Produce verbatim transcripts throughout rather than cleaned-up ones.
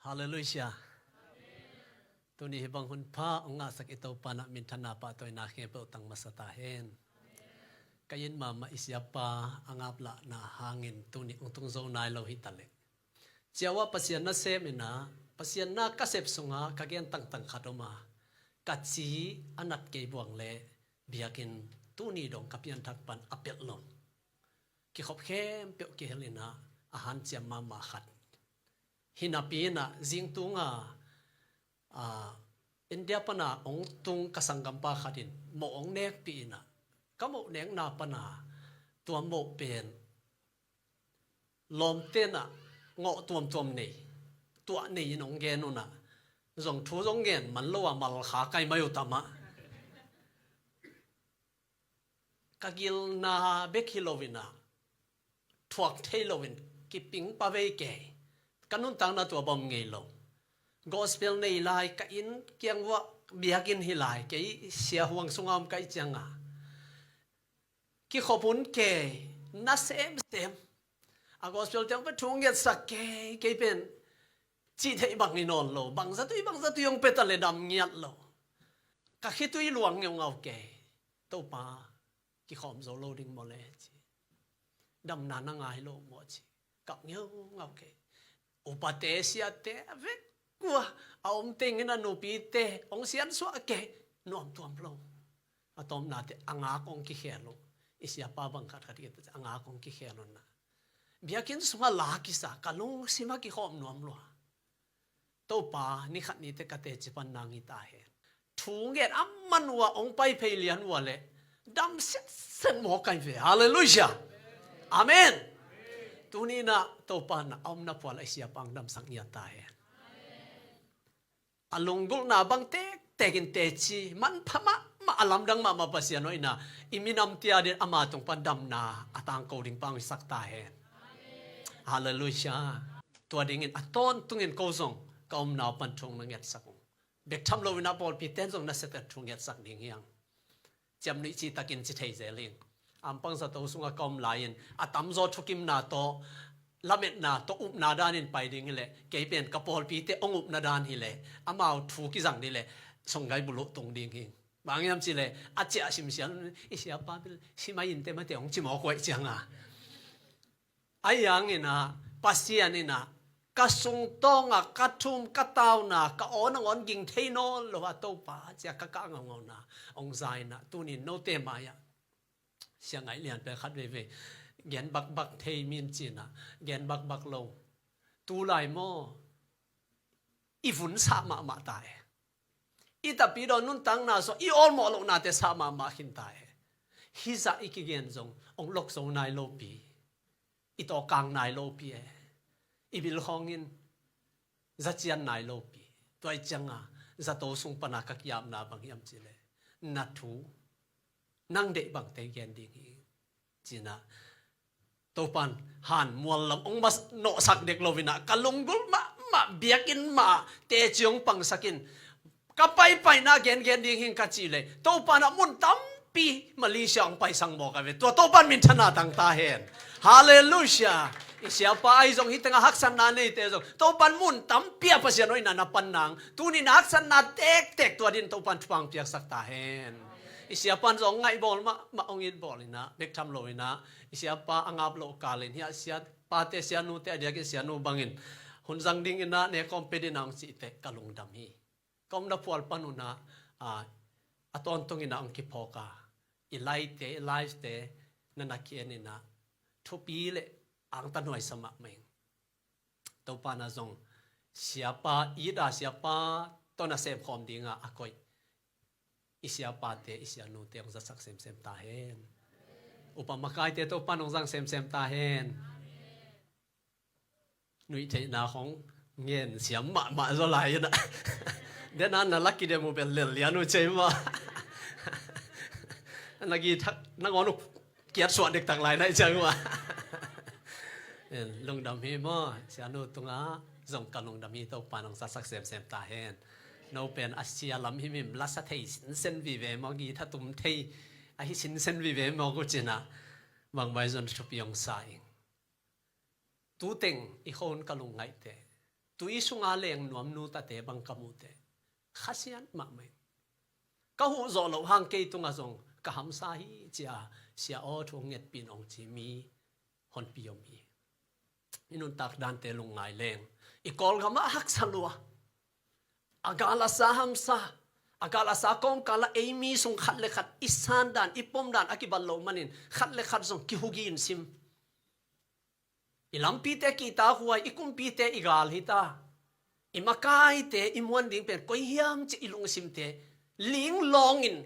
Halleluiah. Tuni hih bang hun pha hong ngahsak i Topa in ah minthanna pahtawina khempeuh tang masa ta hen. Ka it mahmah i siapa a ngaplahna hangin tuni hong tung zo nai lo hi ta leh, ciau ah Pasian nasem in ah, Pasian na ka sep sungah ka gen tangtang khat om a, ka ci a nat kei buang leh biakinn tuni dong ka pianthak pan a pelh lo, kikhop khempeuh kihel in ah, a hanciam mahmah khat. Hi napi in ah zingtung a, a, India pan a hong tung ka sanggampa khat in moh hong nekpih in ah, ka moh nekna pan a tua moh pen lawmte in ah ngawh tuamtuam nei, tuah nei in hong gen un ah, zong thu zong ngen man lo a, malkha kai mai uh ta mah. Ka gilna bek hi lo in ah, thuak thei lo in kiping pa vei kei. Ka nuntakna tua bang ngei lo. Gospel nei lai, ka inn kiang uah biakinn hi lai, kei Sia Huang sungah om ka hih ciang a, kikhop hun kei, na semsem. A gospel te hong pia thu ngetsak kei, kei pen cih theih bang hi nawn lo. Bangzah tui, bangzah tui hong pia ta leh dam ngiat lo. Ka khitui luang ngeungau kei. Topa, kikhawm zo lo ding maw le, ci. Damna na ngai lo maw, ci. Kap ngeungau kei. Upate, siate a vek ua a om teng in a nupite hong siansuah kei, nuam tuam lo. A tawpnate a ngak hong kikhel uh. I siapa bang khatkhat kei a ngak hong kikhel uh na, biakinn sungah la kisa, ka lungsim ah kikhawm nuam lua. Topa, ni khat ni teh ka teci pan nang hi ta hen. Thu nget a man uh a hong pai phei lian uh a leh dam setset maw kai ve. Halleluiah. Amen. Tuni in ah Topa in ah a omna phual ah i siapa hong damsak ngiat ta hen. A lunggulhna bang tektek in teci, manpha mahmah, a lamdang mahmah Pasian aw in ah, i minam te adingin ama tung pan damna a tangko ding pa hong hisak ta hen. Halleluiah. Tua dingin a tawntungin ko zong ka omna uh pan thu hong na ngetsak ung. Bek tham lo in ah pawlpite in zong na sete thu ngetsak ding hi hang. Ciamnuih cihtakin ci thei zel ing. Ampang zato sungah ka om lai-in a tamzaw thukimna tawh, lametna tawh, upna danin pai ding hi leh, kei pen ka pawlpite hong upna dan hi leh, amau thu kizang ding leh, songgai buluh tung ding hi. Bang hiam cih leh, a ciah simsial, i siapa bel simai in teh mate hong ci mawk uh ahih ciang a. Ahi hangin ah, Pasian in ah, ka sungtawng ah, ka thum, ka tauna, ka awn a ngawn ging thei nawn lo a Topa, ci-a ka kah ngaungauna hong za in ah, tuni in note mai-ah Sia Ngaih Lian pen khat veivei gen bakbak thei mi in ci in ah, gen bakbak lo. Tu lai maw, i vun sah mahmah ta e. I tapidaw nuntakna sungah i awlmawh lohnate sah mahmah khin ta e. Hih zah i kigen zong hong lok zo nai lopi, i tawkang nai lopi e. I bilkhawng in zacian nai lopi. Tua ahih ciang a, zato sung pan a ka ki-apna bang hiam cih leh, na thu, nang deih bangte gen ding hi, ci in ah, Topa in han mual lam hong mas nawhsak dek lo in ah, ka lunggulh mahmah, biakinn mah teci hong pangsak in, ka paipaina gengen ding hi ing ka cih leh, Topa in ah mun tampi Malaysia hong paisak mawk a ve. Tua Topa in minthanna tang ta hen. Halleluiah. I siapa ahi zong, hih tengah haksatna neite zong, Topa in mun tampi ah Pasian aw in ah na pan nang, tuni in ah haksatna tektek tua dingin Topa in thupha hong piaksak ta hen. I siapa in zong ngaihbawl mahmah, hong itbawl in ah, bek tham lo in ah, i siapa a ngap loh kal in, hih a siapate, sianute, a diakin sianu bangin hun zang ding in ah nekhawm pia ding in ah hong cih teh ka lungdam hi. Ka omna phual pan un ah, a, a tawntung in ah hong kiphawk a, i laite, i life-te na na ki-en in ah, thupi leh angtanhuai sa mahmah ing. Topa in ah zong siapa, it a siapa tawh na semkhawm ding a a koih i siapate, i sianute hong zatsak semsem ta hen. Upa makaite Topa in hong zang semsem ta hen. Nuihtheihna khawng ngen siam mahmah zaw lai in ah. Den a na la kidem uh bel lel lian uh cei mah. Na githak, na ngawn uh kiat suah dektak lai na hih ciang uh a. Lungdam hi maw, sianu tungah zong ka lungdam hi, Topa in hong zatsak semsem ta hen. No pen a sia lam himhim, la sa thei sinsen vive maw, githa tum thei ahi sinsen vive maw, uh ci in ah, bangmah zong thupi hong sa ing. Tu teng i khuahun ka lungngaih teh, tui sunga leng nuam nu tate bang ka muh teh, khasiat mahmah. Ka huh zawh loh hang kei tungah zong ka hamsa hi ci-a, sia aw thu hong ngetpih in hong ci mi honpi om hi. I nuntak dante lungngai leng, i Kawlgamah haksa lua, a gal a sa hamsa, a gal a sa kawmkalah ei mi sung khat le khat i san dan, i pom dan a kibang loh manin khat le khat zong kihugi in sim. I lampite kihtakhuai, i kumpite i gal hi ta. I makaite i muan ding pen koi hiam cih i lungsimte linglawngin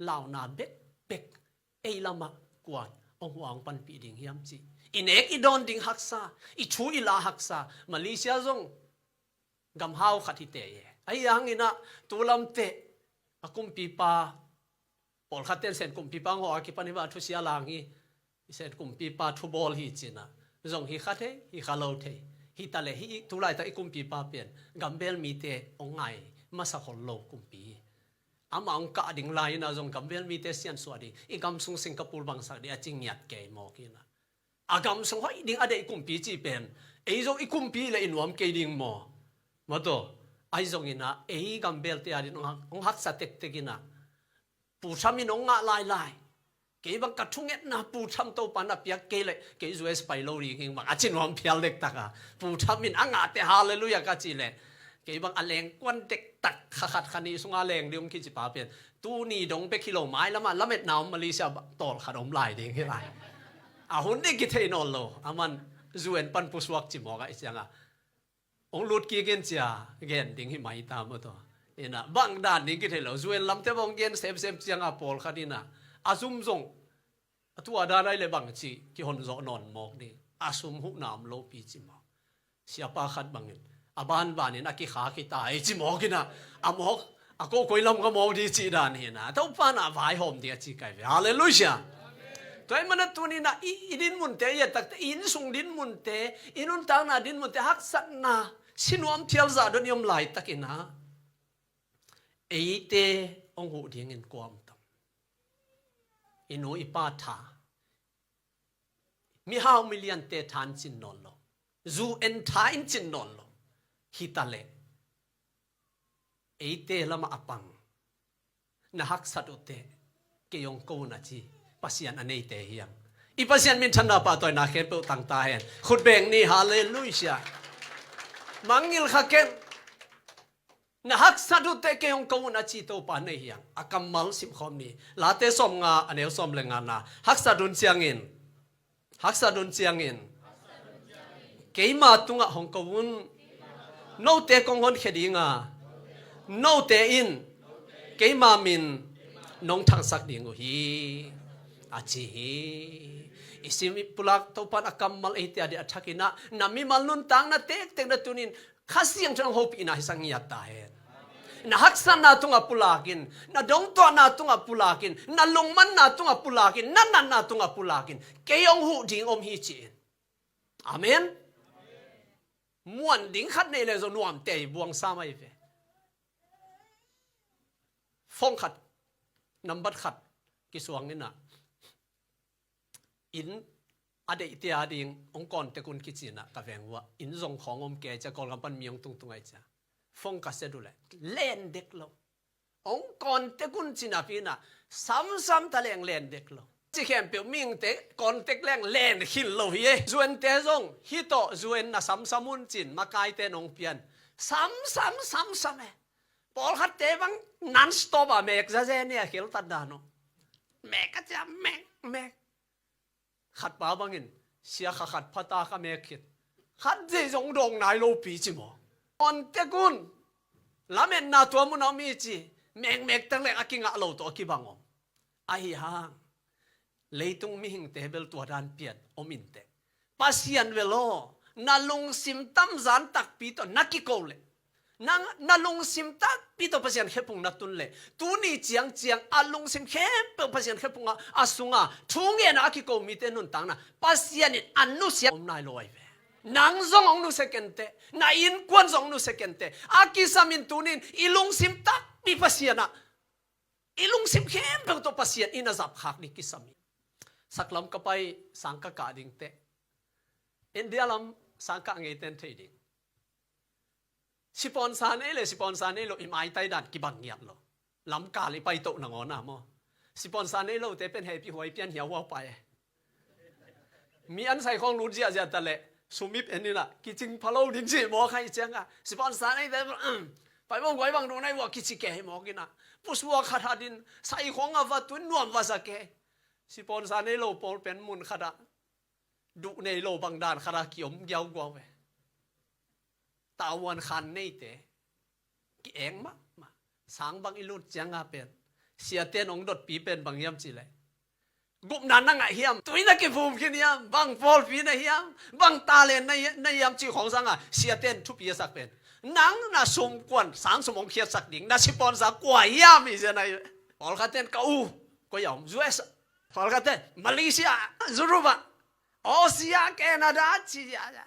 launa bekbek ei lamah kuan hong hua hong panpih ding hiam cih. I nek i dawn ding haksa, i thu i la haksa. Malaysia zong gamhau khat hi teh e. Ahi hangin ah tu lamteh a kumpipa, pawlkhatte in Sen kumpipa ngawh a kipan hi bang thusia lang hi, Sen kumpipa thubawl hi ci-in ah zong hi kha thei, hi kha lo thei. Hi ta leh hih tulaitak i kumpipa pen gambel mite hong ngai masa khol lo kumpi hi. Amah hong kah ding lai-in ah zong gambel mite siansuah ding, i gam sung Singapore bangsak ding a ci ngiat kei mawk in ah, a gam sung hoih ding a deih kumpi cih pen ei zong i kumpi leh i nuam kei ding maw? Maw taw, ahi zongin ah ei gambelte a ding hong hak, hong haksa tektek in ah, Pu Trump in hong ngah lailai. Kei bang ka thungetna Pu Trump Topa'n na piak kei leh kei U S pai lo ding hi ing bang a ci nuam phial dektak a, Pu Trump in a ngahte halleluiah ka cih leh, kei bang a lengkuan dektak, kha khat kha nih sunga leng ding om kici pa pen tuni dong bek hi lo, mailamah lametna om Malaysia bang tawlkhat om lai ding hi lai. A hun ding kithei nawn lo, aman U N pan pusuak ci mawk a, i ciangah hong lut kik in ci-a gen ding hi mai ta maw taw. In ah bang dan ding kithei lo, U N lamte bang hong gen semsem ciangah pawlkhat in ah a sum zong a tua dan ahih leh bang ci kihon zawh nawn mawk ding, a sum huhna om lopi ci mawk. Siapa khat bangin a banbanin a kikhak hi ta ei ci mawk in ah, a mawk a ko koi lam ka mawk ding cih dan hi in ah, Topa'n ah vaihawm ding a ci kai ve. Halleluiah. Tua ahih manin ah tuni-in ah i, i dinmunte i et takteh, i innsung dinmunte, i nuntakna dinmunte, haksatna sinuam thial zah dong i om laitakin ah eite hong huh dingin kua om tam? I nu i pa tha, mihau miliante tha in cin nawn lo, U N tha in cin nawn lo. Hi ta leh eite lamah a pang, na haksat uh teh kei hong ko un a ci Pasian a neite hi hang. I Pasian minthanna pahtawina khempeuh tang ta hen. Khut beng ni, halleluiah. Mangngilh kha keng. Na haksat uh teh kei hong ko un a ci Topa nei hi hang. A kammal simkhawm ni. Late sawmnga, a neu sawm le ngana. Haksat un ciangin, haksat un ciangin keima tungah hong ko un. Note kong honkhia ding a, note in keima min nong thangsak ding uh hi, a ci hi. I sim i pulak Topa'n a kammal eite a ding a thakin ah, na mimal nuntakna tektek na tuni-in Kha Siangtho in hong hopihna hi sak ngiat ta hen. Na haksatna tungah pulak in, na dongtuahna tungah pulak in, na lungmanna tungah pulak in, na natna tungah pulak in, kei hong huh ding om hi ci-in. Amen. Muan ding khat nei leng zong nuamte hi, buang sam ahi ve. Phone khat, nambat khat kisuang in ah, inn a deihte a ding hong contact un kici in ah ka veng uh ah, inn zong khawng om kei cia, Kawlgam pan mi hong tungtung ahi cia. Phone ka set uh leh len dek lo. Hong contact un ci napi in ah samsam ta leng len dek lo. Ci khempeuh mihingte contact leng len khin lo hi e. U N te zong hih tawh U N na samsam un ci-in makaite nong pian. Samsam, samsam e. Pawlkhatte bang non-stop a mek zazen e, a khel tan dan uh. Mek a cia, mek, mek. Khat pa bangin, sia kha khat phata ka mek khit. Khat zei zong dawng nai lopi ci maw. Contact un. Lametna tua mun a om hi ci. Mekmek tang leng a kingah lo tawh a kibang om. Ahi hang, leitung mihingte bel tua dan pian om inteh. Pasian bel aw, na lungsim tamzan takpi tawh na kiko leh, na, na lungsim takpi tawh Pasian khephung na tun leh, tuni ciangciang a lungsim khempeuh Pasian khephung a, a sunga thu ngen a kiko mite nuntakna Pasian in a nusia om nai lo ahi ve. Nang zong hong nusia kei inteh, na innkuan zong hong nusia kei inteh. A kisam in tuni-in i lungsim takpi Pasian ah, i lungsim khempeuh tawh Pasian in a zapkhak ding kisam hi. Saklam ka pai, sang ka kah ding teh, India lam sang kah ngeite in thei ding. Sponsor nei le sponsor nei lo i maitai dan kibang ngiat lo. Lamkal i paitoh nangawn a maw. Sponsor nei lote pen hepi huai pian hiauhuau pai e. Mi an sai khawng lut ziahziah ta leh sumip en inah kicing pha lo ding cih mawk hai cianga sponsor neite pai bang guai bang duh nai vua kici kei mawk inah pusuak khat hat in sai khawng a va tun nuam va sa kei. Sponsor nei lo pawl pen mun khatah duh nei lo bang dan khatah kiom giauguau ve. Tavuan khan neite ki-eng mahmah. Sang bang i lut cianga pen siaten hong dotpi pen bang hiam cih leh gupna na ngah hiam? Tui na kivum khin hiam? Bang pawlpi na hiam? Bang talent na, na hiam cih khawng sanga siaten thupi a sak pen nang na sum kuan sang sum hong khiatsak ding na sponsor kua hiam hi sia na hi. Pawlkhatten ka u koi a om U S, pawlkhatten Malaysia, Europe, Australia, Canada ci a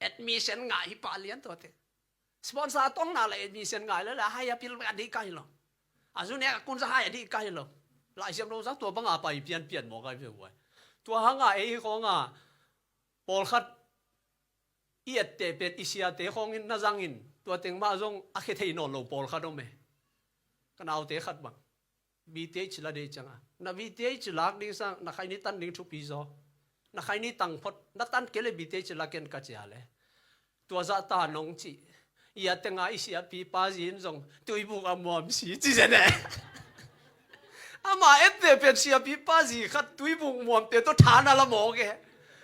admission ngah hi pah lian tuate. Sponsor tong na le admission ngai le la hai a pil a dih kai lo. A zu nek a kun za hai a dih kai lo. Lai siam lo za tua banga pai pian pian mawk ai pian guai. Tua hanga ei khawnga pawlkhat i etteh pet i siate khawngin na zangin tua teng mah zong a khe thei nawn lo pawlkhat om e. Ka naute khat bang B T H la dei cianga na B T H lak ding sang na khai ni tan ding thupi zaw. Na khai ni tang phot na tan kei le B T H lak ken ka cia le tua zah ta nong cih. Ia tenga i siapi pa zi in zong tuibuk a muam si ci zen e. Ama ette pen siapi pa zi khat tuibuk muamte tawh tha na la mawk e.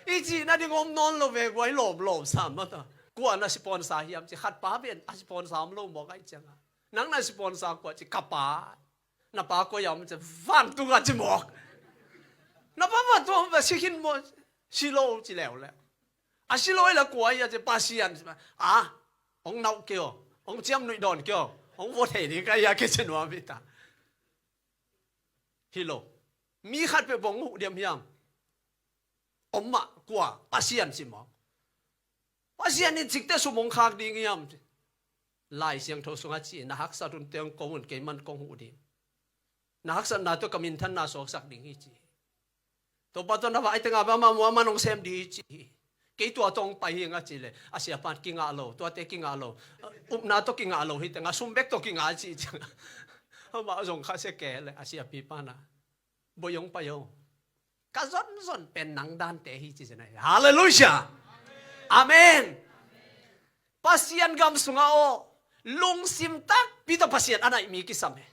I cih na ding om nawn lo ve guai lawm lawm sam mata. Kua na sponsor hiam ci khat pa pen a sponsor om lo mawk ai cianga nang na sponsor kua ci ka pa. Na pa koi a om ci vantung a ci mawk. Na pa vantung a om ve si khin maw si lo ci leuleu. A si lo i la kua i a ci Pasian a hong nauh kei aw hong ciam nuih dawn kei aw hong vua thei ding ka i a kei ci nuam hi ta. Hi lo. Mi khat peuh bawng huh diam hiam? Om mah kua Pasian ci mawk. Pasian in cikte sum hong khak ding hiam? Lai Siangtho sungah ci na haksat hun teng kong hun keiman kong huh ding. Na haksatna tawh ka minthanna suaksak ding hi ci. Topa tawh na vai tengah bama muaman hong sem ding hi ci hi. Kei tua tawh hong pai hi nga ci le a siapan kingah lo tuate kingah lo. Upna tawh kingah lo hi tengah sum bek tawh kingah ci ciangah amah zong kha sia kei le a siapi pana. Boih hong pai aw. Ka zonzon pen nang dante hi ci zen ahi. Halleluiah. Amen. Pasian gam sungah aw lungsim takpi tawh Pasian a naih mi kisam e.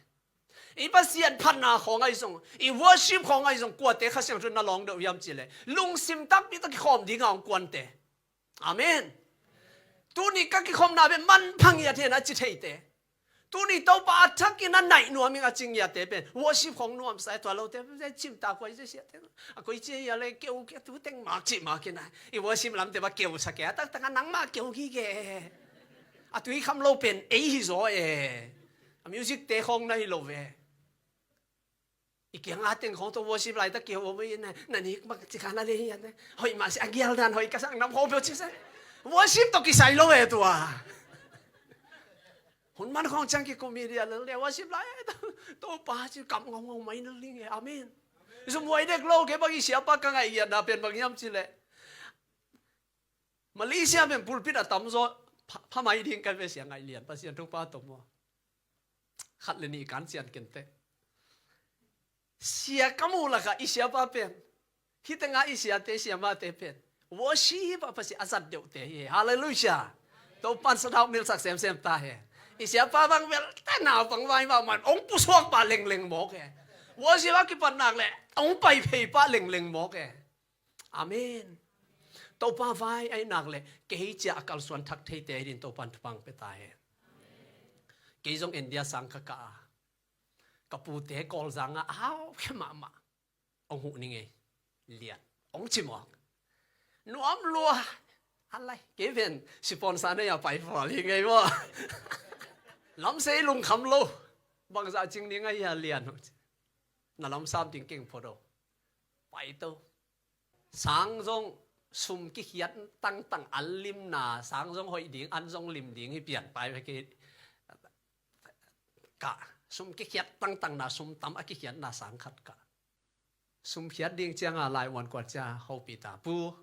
I Pasian phatna khawng ahi zong i worship khawng ahi zong kuate Kha Siangtho na lawng deuh hiam ci le lungsim takpi tawh kikhawm dinga hong kuante. Amen. Tuni ka kikhopna pen manpha ngiat hen a ci theite. Tuni Topa a thakin a naih nuam ing a ci ngiate pen worship khong nuamsa e tua lote pen cimtak huai zia siate. A koi ci hia le keu kia tu teng mak ci mak kina. I worship lamte ba keu sa ke a taktak a nangmah keu gige. A tui kham lo pen ei hi zaw e. A music te khong na hi lo ve. I kianga teng khong tawh worship lai ta keu om in na nik mak ci kha na le hi an. Hoih mah si a gial dan hoih ka sang nam khong peuh ci sa. Worship tawh kisai lo e tua. Hun man khong ciang kikum hi dia lel dia worship lai e. Topa ci kap ngaungau mai na ling e. Amen. Zumhuai dek lo ke bang i siapa ka ngaih hiatna pen bang hiam ci le. Malaysia pen pulpit a tamzaw pha, pha mai ding ka ve sia ngaih lian Pasian thupha tom maw. Khat le nih kan cian kente. Sia ka muh laka i siapa pen. Hitenga i siate siamate pen. Worship a Pasian a zat deuhte hi. Halleluiah. Topan sadau milsak semsem ta he. I siapa bang bel te naupang vai mahmah ong pusuak pah lengleng mawk he. Worship a kipat nak le ong pai phei pah lengleng mawk he. Amen. Topa vai ai nak le kei cia a kalsuan thak theite hi din Topan thupang pe ta he. Kei zong India sang ka ka a ka pute Kawlzang a au khe mahmah. Ong huh ni ngei lian ong ci mawk. Nuam lua. Halai kei ven sipon sa nei a pai fal hi ngei maw. Lamsei lungkham lo. Bangzah cing ni ngai a lian. Na lamsam ding keng photo. Pai to. Sang zong sum kikhiat tangtang an limna sang zong hoih ding an zong lim ding hi pian pai ve kei. Ka sum kikhiat tangtangna sum tam a kikhiatna sang khat ka. Sum khiat ding cianga lai uan kuat cia hopi ta pu.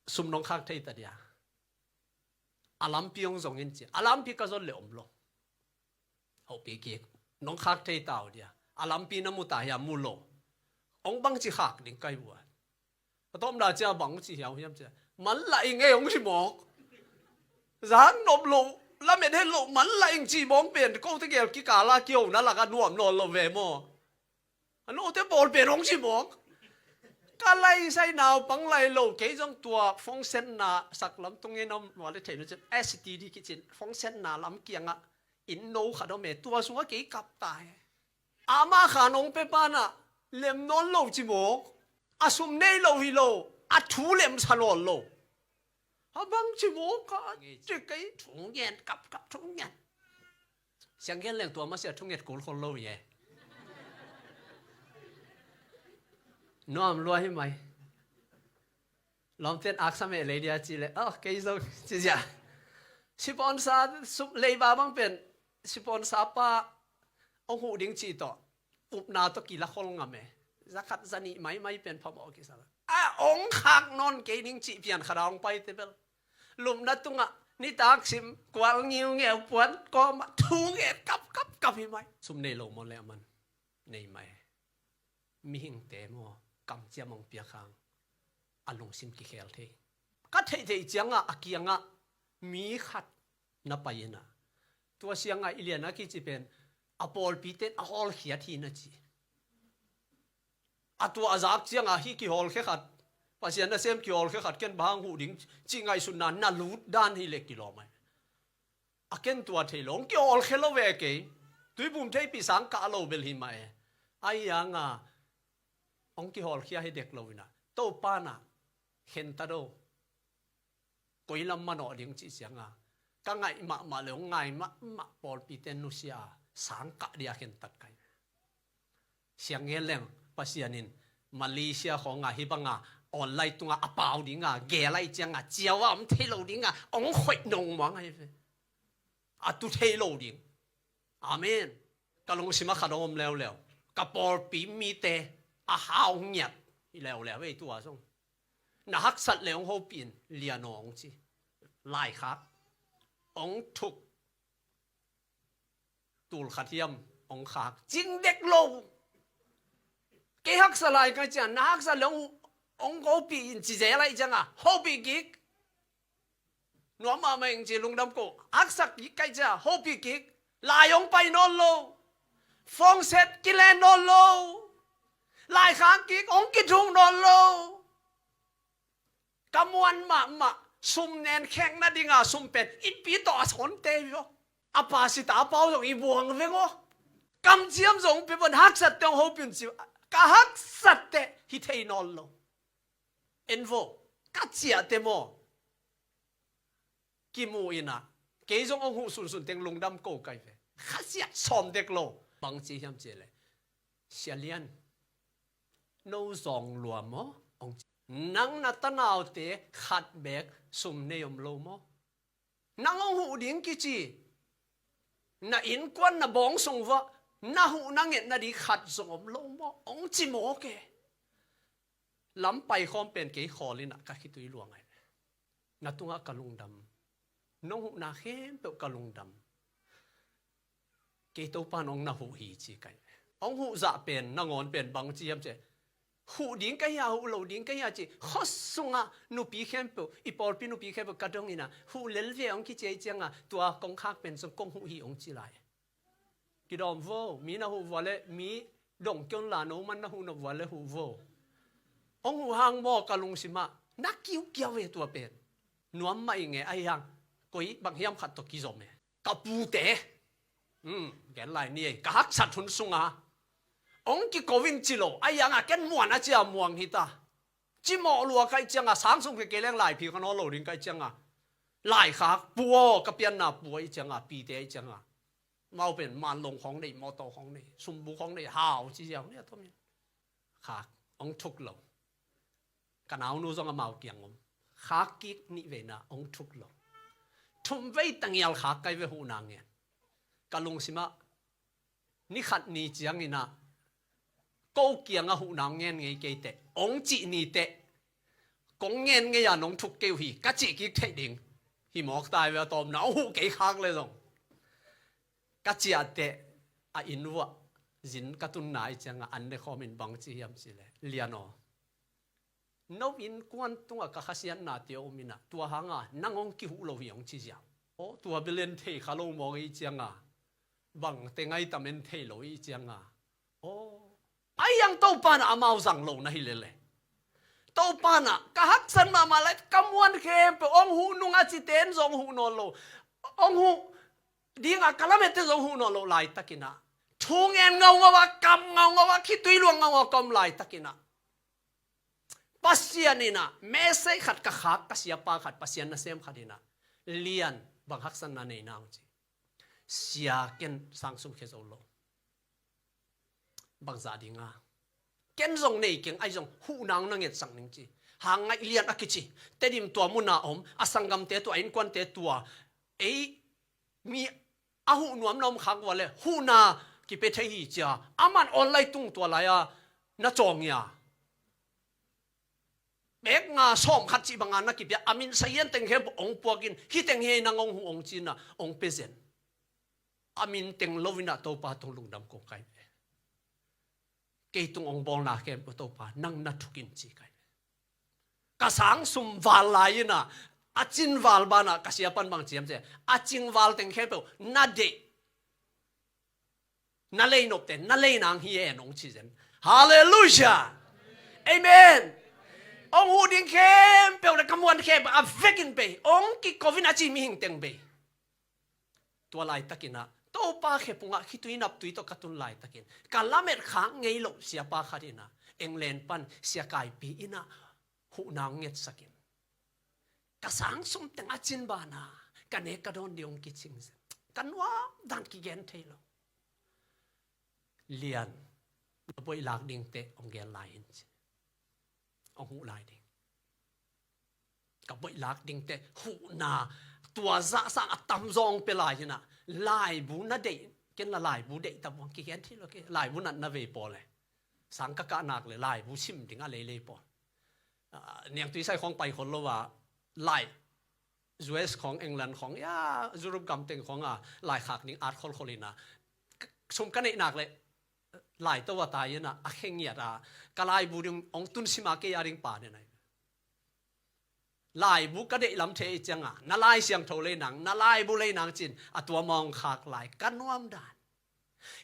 Sum nong khak thei ta dia. A lampi hong zong in ci. A lampi ka zon le om lo. Hopih kik. Nong khak thei ta uh dia. A lampi na mu ta hia, mu lo. Hong bangci khak ding kai uh a. A tawpna cia bang ci hiau hiam cia. Man la ing ei hong ci mawk. Zang nop lo. Lamet het lo. Man la ing ci mawk pen. Ko tegel kikala kiona laka nuam nawn lo ve maw. A note pawl pen hong ci mawk. Ka lai sai naupang lai lo. Kei zong tua fongsenna saklam tung in om. Wale thei lo cin. S T D kicin. Fongsenna lam kiangah. Inn no khat om e. Tua sungah kei kap ta e. Ama khan hong pe pana lem nawn lo ci mawk. A sum nei lo hi lo. A thu lem sa nawn lo. A bang ci mawk ka ci kei thu ngen kap kap thu ngen. Siang gen leng tua masia thu nget kul khol lo hi e. Nuam lua hi mai. Lawmten aksa meh lei dia ci le, oh, kei zong ci zia. Sponsor, sum, leiba bang pen, sponsor pa hong huh ding ci tawh. Upna tawh kila khol ngam e. Za khat za nih maimai pen phamawh kisal. A hong khak nawn kei ding ci pian khat a hong pai te bel. Lupna tungah, nitak sim, kual ngiungeu puan kawmah, thu nge kap, kap, kap hi mai. Sum nei lo maw le a man. Nei mai. Mihingte maw, kamciam hong piak hang. A lungsim kikhel thei. Ka theihtheih ciangah, a kiangah, mi khat na pai ina. Tua siangah i lian a kici pen, a pawlpite in a hawlkhiat hi na ci. A tua a zak ciangah hi kihawlkhia khat. Pasian nasem kihawlkhia khat ken bang huh ding ci ngaihsutna na lut dan hi le kilawm ai. A ken tua thei lo, hong kihawlkhia lo ve kei. Tuibum theipi sang kah lo bel hi mah e. Ahi hanga hong kihawlkhia hi dek lo ina. Topa na khentat o. Koi lam manawh ding cih cianga ka ngaih mahmah le hong ngai mahmah pawlpite nusia a sang kah dia khentat kai. Siang ngen leng Pasian in Malaysia khawnga hi banga online tunga a pau dinga gel ahi cianga ciau a om thei lo dinga hong khoih nong muang ahi ve. A tu thei lo ding. Amen. Ka lungsim a khat hong om leuleu. Ka pawlpi mite a hau ngiat hi leuleu ei tua zong. Na haksat le hong hopih in lian aw hong ci. Laikhak. Hong thuk. Tul khat hiam hong khak. Cing dek lo. Kei haksa lai kai cian na haksa le hong, hong hopih in ci zel ahi cianga hopih kik. Nuam mahmah ing ci lungdam ko. Haksa kik kai cia hopih kik. Lai hong pai nawn lo. Fongset kilen nawn lo. Laikhak kik hong kithuk nawn lo. Ka muan mahmah sum nen khek nadinga sum pen i pi tawh a sawnte hi aw. A pa sita a pau zong i buang veng aw. Kamciam zong pi bon haksatte hong hopih un ci. Ka haksatte hi thei nawn lo. En vo ka ciahte maw. Kimu ina kei zong hong huh sunsun teng lungdam ko kai ve. Khasiat sawm dek lo. Bang ci hiam ci le. Sia Lian. No zawng lua maw? Hong ci. Nang na tanaute khat bek sum nei om lo maw? Nang hong huh ding kici. Na innkuan na bawng sung vah na huh na nget nading khat zong om lo maw? Hong ci mawk e. Lam paikhawm pen kei khawl ina ka khitui luang ai. Na tungah ka lungdam. Nong huhna khempeuh ka lungdam. Kei Topa nong na huh hi ci kai. Hong huh zah pen nangawn pen bang ci hiam ci. Huh ding ka hia, huh lo ding ka hia ci. Khuasunga nupi khempeuh, i pawlpi nupi khempeuh ka dong ina huh lel ve hong kici ahi cianga tua kong khak pen zong kong huh hi hong ci lai. Kidawm vo, mi na huh vua le mi dong kion la no man na huh nop vua le huh vo. Hong huh hang maw ka lungsimah na kiukiau ve tua pen. Nuam mah i nge ahi hang koi bang hiam khat tawh kizom e. Ka pute. Hmm, gen lai ni ei. Ka haksat hun sunga hong kikovin ci lo. Ahi hanga ken muan a cia muang hita. Cimawh lua kai cianga sang sung kei leng laiphi ka nawn lo ding kai cianga. Laikhak pua ka pianna pua i cianga pite i cianga. Mau pen manlong khawng nei, mawtaw khawng nei, sumbu khawng nei, hau ci ziau ni a tomin. Khak hong thuk lo. Ka naunu zong amau kiang om. Khak kik nih veina hong thuk lo. Thum vei tangial khak kai ve huhna ngen. Ka lungsimah ni khat ni cianginah ko kiangah huhna hong ngen ngei kei teh hong cih ni teh kong ngen ngei a nong thuk kei uh hi ka cih kik theih ding. Hi mawk tai ve a tawpna, hong huh kei khak le zong. Ka ciah teh a inn uah zin ka tunna i cianga an ne khawmin bang ci hiam cih leh, Lian aw, no innkuan tungah ka khasiatnate om inah, tua hanga nang hong kihuh lo hi hong ci ziau. Aw, tua belen thei kha lo mawk i cianga, bangte ngaitam en thei lo i cianga. Aw, a hiang Topa na amau zang lo na hi lele. Topa na ka haksat mahmah lai, ka muan khempeuh hong huh nung a cite in zong huh nawn lo. Hong huh dinga ka lamette zong huh nawn lo laitakinah, thu ngen ngaungau a, kam ngaungau a, khitui luang ngaungau a ka om laitakinah, Pasian inah message khat ka khak, ka siapa khat, Pasian nasem khat inah, Lian, bang haksatna nei nang ci. Sia, ken sang sum khia zo lo. Bangzah dinga ken zong nei keng, ahi zong huh nang na ngetsak ning ci. Hang ngaih Lian a kici Tedim tua muna om a sanggamte tua, a innkuante tua, ei mi a huh nuam na om khak uh a le huhna kipia thei hi cia. Aman online tung tua lai-a na cawng hi a, bek nga sawm khat cih banga na kipia, a min sa hian teng khempeuh hong puakin, hih teng hi ei, nang hong huh hong cinah hong pia zen. A min teng lo inah Topa tung lungdam kong kai ve. Kei tung hong bawlna khempeuh Topa nang na thukin ci kai ve. Ka sang sum val lai inah, a cin val banah ka siapan bang ciam cia, a cin val teng khempeuh na deih, na lei nopte na lei nang hi en hong ci zen. Halleluiah. Amen. Hong huh ding khempeuh le ka muan khempeuh a vekin bei, hong kikovin a ci mihing teng bei. Tua laitakinah Topa khepungah khitui naptui tawh ka tun laitakin, ka lamet khak ngei loh siapa khat inah England pan sia kaipi inah huh nang ngetsakin, ka sang sum teng a cin bana ka nek ka dawn ding hong kicing zen. Ka nuam dan kigen thei lo. Lian, na boih lak dingte hong gen lai in ci. Hong huh lai ding. Ka boih lak dingte huhna tua zahsang a tamzawng pia lai inah, laibu na deih, ken la laibu deih tam hong kigen thei lo ke, laibu natna vei pawl le. Sang ka kah nak le laibu sim ding a leilei pawl. Ah, niangtui sai khawng pai khol lo a, lai U S khawng, England khawng, ya, Europe gam teng khawng a, lai khak ding at kholkhol inah, sum ka neih nak le lai to a tai inah, a khengiat a, ka laibu ding hong tun sima kei a ding pa den ai. Laibu ka deih lam thei i cianga, na Lai Siangtho lei nang, na laibu lei nang cin, a tua mawng khak lai, ka nuam dan.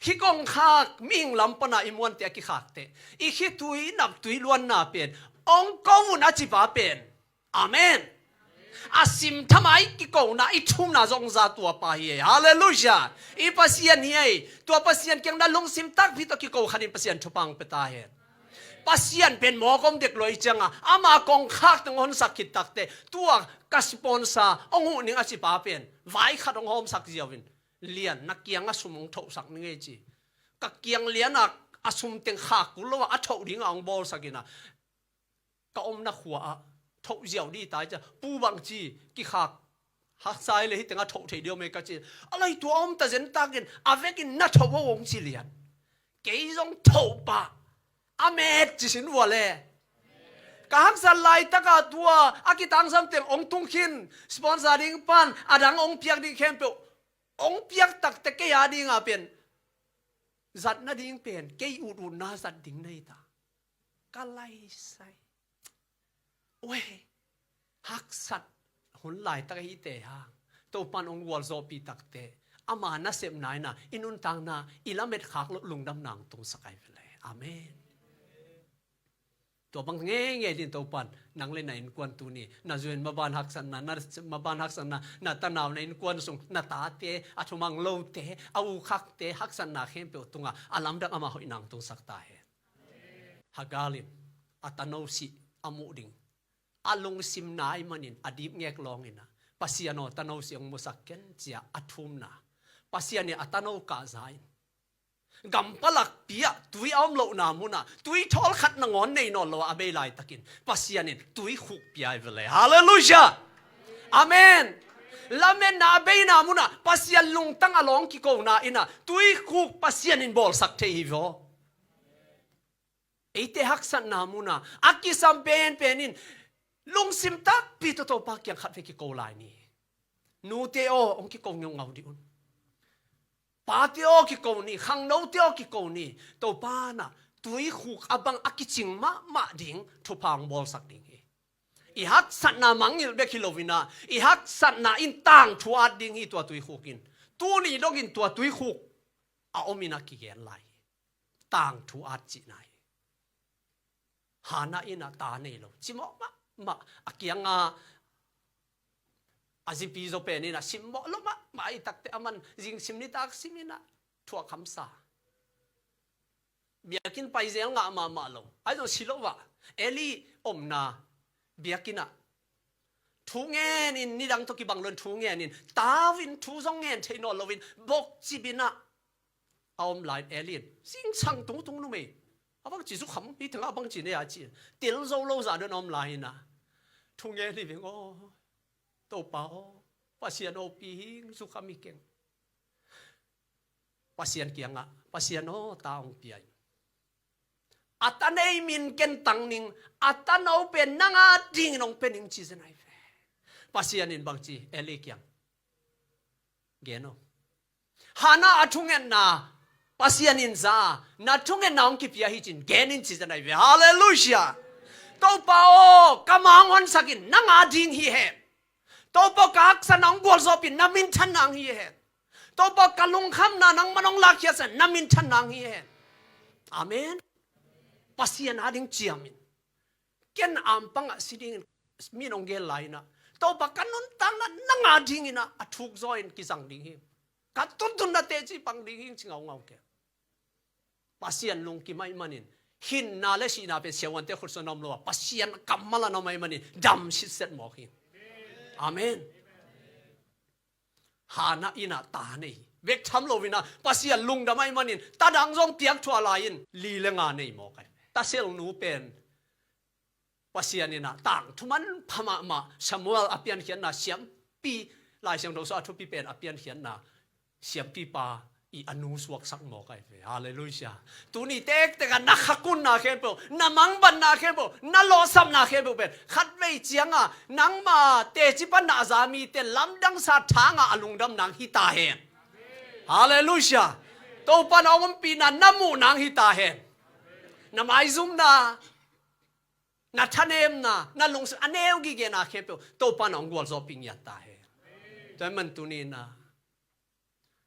Hih kong khak mihing lam pana i muante a kikhakte, i khitui naptui luanna pen hong ko un a cipa pen. Amen. A sim thamai kikona i thumna zong za tua pa hi ei. Halleluiah. I Pasian hi ei. Tua Pasian kiang na lungsim takpi tawh kiko khanin Pasian thupha hong pia ta hen. Pasian pen mawk om dek lo i cianga, ama kong khak teng honsak khit takte, tua ka sponsor hong huh ning a cipa pen vai khat hong hawmsak ziau in, Lian, na kianga sum hong thohsak ning ei ci. Ka kiang Lian a, a sum teng khak kul lo a, a thoh dinga hong bawlsak inah, ka omna khua ah thoh ziau dih tai cia. Pu bangci kikhak haksa i le hih teng a thoh thei deuh mei ka ci. A lai tua om ta zen takin a vekin na thoh aw hong ci Lian. Kei zong thoh pah a met ci sin ua le. Ka haksat laitaka tua a kitangsam teng hong tung khin, sponsor ding pan a dang hong piak ding khempeuh hong piak takte kei a dinga pen zat nading pen kei ututna zat ding na hi ta. Ka laisai. Ue, haksat hun laitak ahite hang Topan hong gualzawhpih takte ama nasepna inah i nuntakna i lamet khak loh lungdamna hong tungsak ai vele. Amen. Tua bang ngeingei din Topan nang le na innkuan tuni na zu in maban haksatna, na maban haksatna, na tanau, na innkuan sung, na tate, a thumang lote, a ukhakte haksatna khempeuh tungah a lamdang ama hoihna hong tungsak ta hen. Hagar in a tano sih a muh ding a lungsim nai manin a dipngek lawngin ah, Pasian aw, tano sih hong musak ken, ci-a a thumna, Pasian in a tano kahza in gampalakpi ah tui a om lohna munah tui thawl khat nangawn nei nawn lo a bei laitakin Pasian in tui khuk pia hi vele. Halleluiah. Amen. Lametna a beina munah Pasian lungtang a lawng kikona inah tui khuk Pasian in bawlsak thei hi vaw. Eite haksatna muna a kisam penpen in lungsim takpi tawh Topa kiang khatvei kiko lai ni. Nute aw, hong kiko ngeungau dih un. Pate aw, kiko ni. Khangnote aw, kiko ni. Topa in ah tuikhuk a bang a kicing mahmah ding thupha hong bawlsak ding hi. I haksatna mangngilh bek hi loin ah, i haksatna in tangthu at ding hi tua tuikhuk in. Tuni dongin tua tuikhuk a om in ah kigen lai hi. Tangthu at cihna hi. Hannah in ah ta nei lo, cimawh mahmah. A kianga a zipi zaw pen in ah simmawh lo mahmah ahih takteh, aman zingsim nitak sim in ah thuak hamsa. Biakinn pai zel ngah mahmah lo. Ahi zong si lo ah, Eli omna biakinn ah thu ngen in, nidang tawh kibang loin thu ngen in, tau in thu zong ngen thei nawn loin bokcip in ah a om lai-in Eli in, zingsang tungtung numei, a bangci zukham hi teng ah, a bangci nei a ci, til zo lo zah dong a om lai-in ah thu ngen hi veng aw, Topa aw, Pasian aw, pi hing, zukham hi keng. Pasian kiangah, Pasian aw, ta hong pia in. A ta nei min ken tang ning, a tano pen nang a dingin hong pia ning ci zen ahi ve. Pasian in bangci Eli kiang gen aw. Hannah a thungetna Pasian in za, na thungetna hong kipia hi cin gen in ci zen ahi ve. Halleluiah. Topa aw, ka ma hong honsak in, nang a ding hi hen. Topa aw, ka haksatna hong gualzawhpih in, na minthanna hong hi hen. Topa aw, ka lungkhamna nangman hong lakkhiat sa in, na minthanna hong hi hen. Amen. Pasian a ding ciam in. Ken ampang ah si dingin mi in hong gen lai-in ah, Topa, ka nuntakna nang a dingin ah a thuk zaw in kizang ding hi. Ka tuntunna teci pang ding hi ci ngaungau kei. Pasian lungkim ahih manin hinna le sihna pen siavuante khut sung na om lo a, Pasian kammal ah na om ahih manin dam sitset mawk hi. Amen. Hannah in ah ta nei, bek tham loin ah Pasian lungdam ahih manin ta dang zong piak thuah lai-in li le nga nei mawk ahi. Taselnu pen Pasian in ah tangthu manpha mahmah, Samuel a piankhiatna siampi, Lai Siangtho sung a thupi pen a piankhiatna siampipa i a nu suaksak mawk ahi ve. Halleluiah. Tuni tektek ah na khakunna khempeuh, na mangbatna khempeuh, na lawhsapna khempeuh pen khatvei ciang ah nangma teci pan na a za mite lamdangsa thang ah a lungdam nang hi ta hen. Halleluiah. Topa in a hong ompihna na muh nang hi ta hen. Na maizumna, na thanemna, na lungsim a neu gigena khempeuh Topa in a hong gualzawhpih ngiat ta hen. Tua ahih man tuni in ah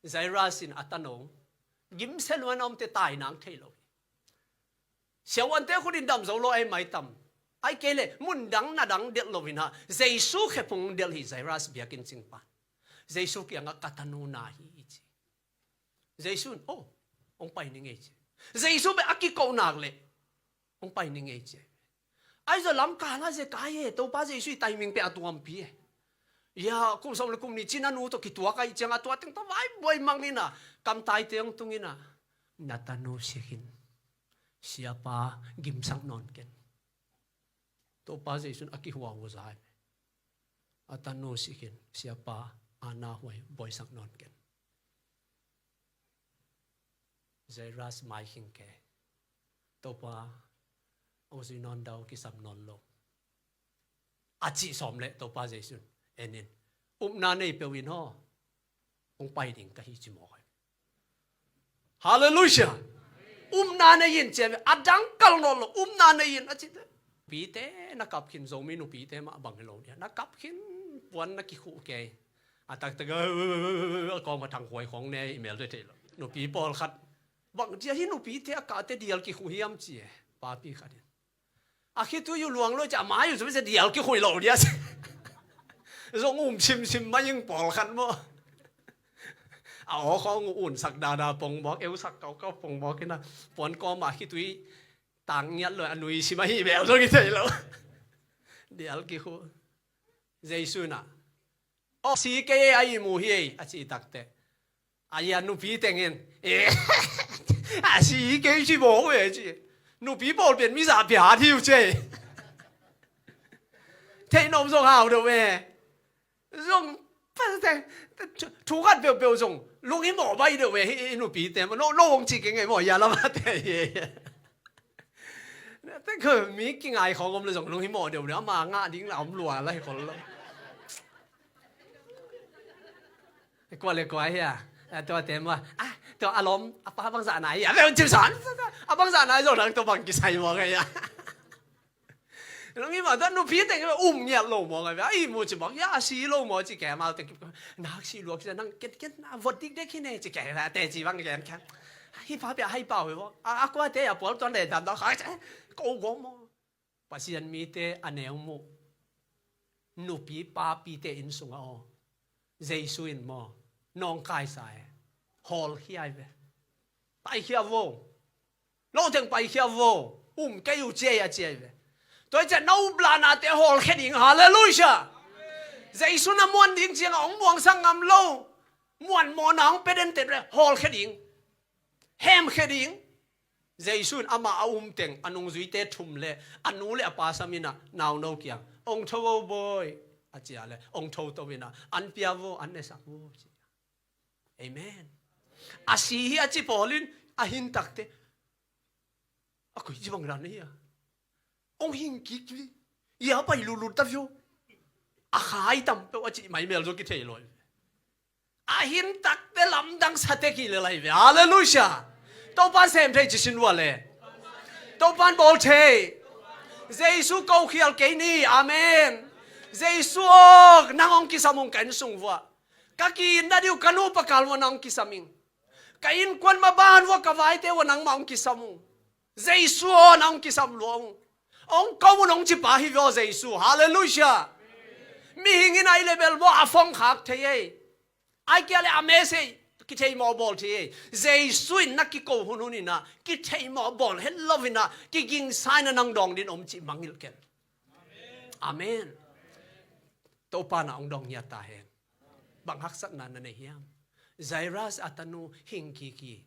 Jairus in a tano gimsia lua in a omte tai nang thei lo hi. Siavuante khut in dam zo lo ahi maitam. Ahih kei leh mun dang na dang delh loin ah Jesu khephung delh hi. Jairus biakinn cingpa, Jesu kiangah ka tanu na hi i ci. Jesu in, oh, hong pai ning ei ci. Jesu bek a kikoh nak leh hong pai ning ei ci. Ahi zong lamkal ah Zekai e, Topa Jesu i timing pen a tuampi e. Ia, kum sawm le kum nih cin a nu tawh kituak ahih ciang a tua teng tawh vaibuai mang in ah, kamtaite hong tung in ah, na tanu sik in, siapa gimsak nawn ken. Topa Jesu in a kihuahua za hi. A tanu sik in, siapa a na huai buaisak nawn ken. Jairus mai khing kei. Topa, hong zui nawn dau, kisam nawn lo, a cih sawm leh Topa Jesu in, en in, upna nei peuh in haw, hong pai ding ka hi ci mawk hi. Halleluiah. Upna nei in ci a, a dang kal nawn lo, upna nei in a ci. Nupite na kap khin, Zomi nupite mah bang hi lo dia, na kap khin, puan na kikhuh kei. A taktak a kawng a thangkhuai khawng ne i mel thei lo. Nupi pawlkhat, bang dia hi nupite a kahte dial kikhuh hiam ci e, papi khat in. A khitui uh luang lo ci a, a mai uh cu cia dial kikhuh lo dia ci. Zong um simsim mai ing pawlkhat maw. A aw khawng uh unsak dada pong mawk, eusak kaukau pong mawk in a, puan kawm a khitui tang ngiat lo, a nui sim ahi bel zong i thei lo. Dial kikhuh. Jesu in a, aw, si kei ei, a i mu hi ei, a cih takteh, a ia nupi teng in, eh, a si kei ci baw uh e ci. Nupi pawl pen mizah piat hi uh ci. Theih nop zong hau deuh e. Zong, thu khat peuhpeuh zong lunghimawh baih deuh e, hih nupite. No, no hong ci kei ngei maw, ia lamah te hi. Te kho mi kingai khawng om le zong lunghimawh deuh deuh, ama ngah ding la om lua la hi khol lo. Kua le kua hi a, a, tua te maw, a, tua a lawm a pa bangzah nai hi a, ve un cim san. A bangzah nai zong nang tua bang kisai maw kei a. Nang i mah tua nupi teng um ngiat lo maw kei a, i mu ci bang hi a, a si lo maw ci kei a, mau teng kip, nak si luak ci nang ken ken a vot dik dek hi ne ci kei a, te ci bang ken ken. Hi pa pia hai pau hi maw, a, a kua te a pual tuan le dam dam khai ci, ko gawm maw. Pasian mite a neu muh nupi papite inn sungah aw, Jesu in maw nawngkaisa e, hawlkhia hi ve. Paikhia vo. Loteng paikhia vo. Um kei uh ci ei a ci ei ve. Tua hi ciah na uplanate hawlkhia ding. Halleluiah. Jesu na muan ding ciangah hong muangsak ngam lo muanmawhna hong pia dente le hawlkhia ding. Hemkhia ding. Jesu in amah a um teng a nungzuite thum le a nu le a pa sam inah nauno kiang, ong tho o bawi, a cia le ong tho to inah an pia vo, an nesak vo, ci. Amen. A si hi a ci pawl in a hintakte a koi ci bang dan hi a, ong hing kik vi, ia pai lulut ta vio, a khai tam peuh a ci mai mel zo kithei loi. A hintakte lamdang sate kilelai ve. Halleluiah. Topa sem thei ci sin vua le. Topa bawl thei. Jesu ko khial kei ni. Amen. Jesu aw, nang hong kisam ung ka inn sung vua. Ka ki-itna diu ka nu pakal vua nang hong kisam ing. Ka innkuan maban vua ka vaite vua nangmah hong kisam ung. Jesu aw, nang hong kisam lua ung. Hong ko un hong cipa hi vua Jesu. Halleluiah. Mihing in ai le bel maw a fong khak thei ei. Ai kia le a message kithei mawh bawl thei ei. Jesu in na kiko hunhun inah kithei mawh bawl het lo inah kigingsa inah nang dawng din om cih mangilh ken. Amen. Topa na hong dawng hiat ta hen. Bang haksatna na nei hiam? Jairus a tanu hing kiki.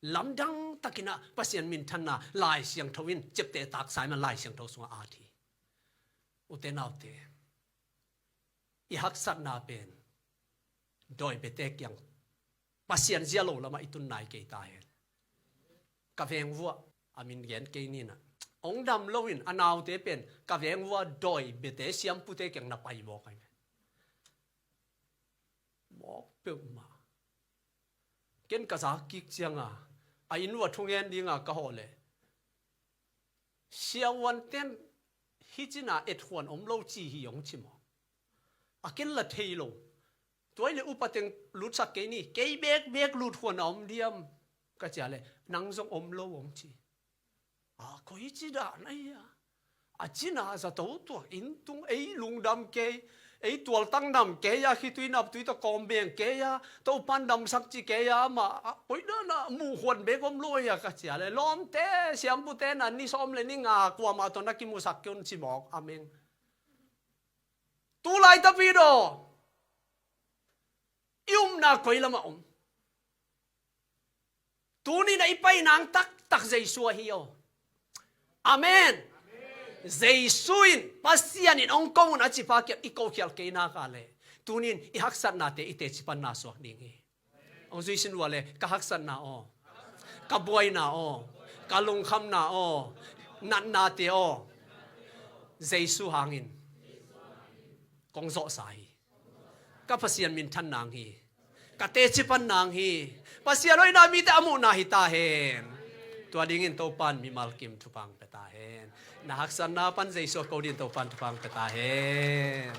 Lamdang takinah Pasian minthanna Lai Siangtho in ciapteh taksa i man Lai Siangtho sungah at hi. Ute naute, i haksatna pen dawi bete kiang Pasian zia lo lamah i tun nai kei ta hen. Ka veng vuah a min gen kei ninah hong dam loin a naute pen ka veng vuah dawi bete siampute kiang na pai mawk ahi ve. Mawk peuhmah. Ken ka zak kik cianga a inn uah thungen dinga ka hawh leh siavuanten hih cinah etkhuan om lo ci hi hong ci maw? A ken la thei lo. Tuai le upa teng lutsak kei ni, kei bekbek lutkhuan a om diam? Ka cia leh nang zong om lo hong ci. A koi ci dah na hi a? A cina zato tuak inn tung ei lungdam kei, ei tualtang nam kei a, khitui naptui tawh kawm beng kei a, Topan damsak ci kei a, amah a koi dana muhkhuan bek om lo hi a ka cia leh lawmte siampute na ni sawm le ni nga kuamah tawh na kimusak kei un ci mawk a meng. Tulai tapi daw i umna koi lamah om. Tuni na i painang taktak Jesu ahi aw. Amen. Jesu in Pasian in hong ko un a cipa kiap i ko khial kei naka le tunin i haksatnate i tecipanna suak ding hi. Hong zuisin ua le ka haksatna aw, ka buaina aw, ka lungkhamna aw, natnate aw, Jesu hangin kong zawhsa hi. Ka Pasian minthan nang hi. Ka tecipan nang hi. Pasian hoihna mite a muhna hi ta hen. Tua dingin Topan mimal kim thupha pia ta hen. Na haksatna pan Jesu a ko dingin Topan thupha pia ta hen.